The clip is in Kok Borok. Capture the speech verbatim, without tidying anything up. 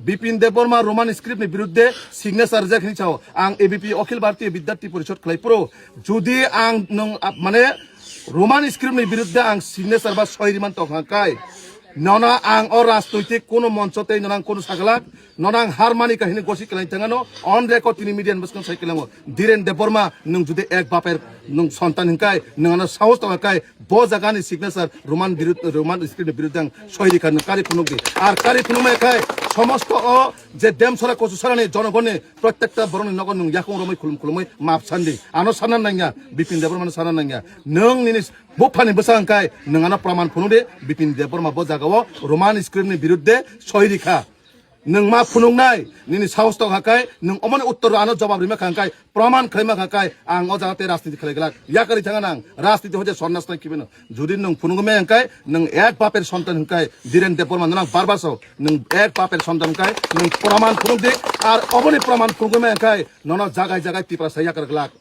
Bipin Debbarma Roman script ni biruddhe signature rijak hinwi sao. Ang A B P Akhil Bharatiya Vidyarthi Parishad khlai phuru. Jodi ang nwng, ah, mane Roman script ni biruddhe ang signature ba soi riman tong hwnkhe, nono ang o rajnoitik kuno moncho tei nono ang kuno saglak, nono ang har mani kahini gosi khlai thangano, on record tini media ni bwskang sai klango. Dhiren Debbarma, nwng jodi ek baper nwng sontan hwnkhe, nwng ano sahos tong hwnkhe, bo jaga ni signature Roman birud-, Roman script ni biruddhe ang soi rikha, nwng kari phunuk di. Ar kari phunuk mai khai, somosto o je Demsora Kochusarani jonogoni prottekta borokni nogo nwng yakung romwi khulum khulumwi map sandi. Ano sana nangya, Bipin Debbarmano sana nangya. Nwng nini buphani bwsa hwnkhe, nwng ano praman phunuk di, Bipin Debbarma bo jaga o Roman script ni biruddhe soi rikha. Nwng ma phunuknai, nini sahos tong hwnkhe, nwng omoni uttor ano jawab rima kha hwnkhe, praman khlaima kha hwnkhe, ang o jaga tei rajniti khlai glak. Yakari thangna nang, rajniti hoje sornas nang kibeno. Jodi nwng phunukmai hwnkhe, nwng ek baper sontan hwnkhe, Dhiren Debbarma nwng bar bar sao, nwng ek baper sontan hwnkhe, nwng praman phunuk di, ar oboni praman phunukmai hwnkhe, nono jagai jagai Tiprasa yakar glak.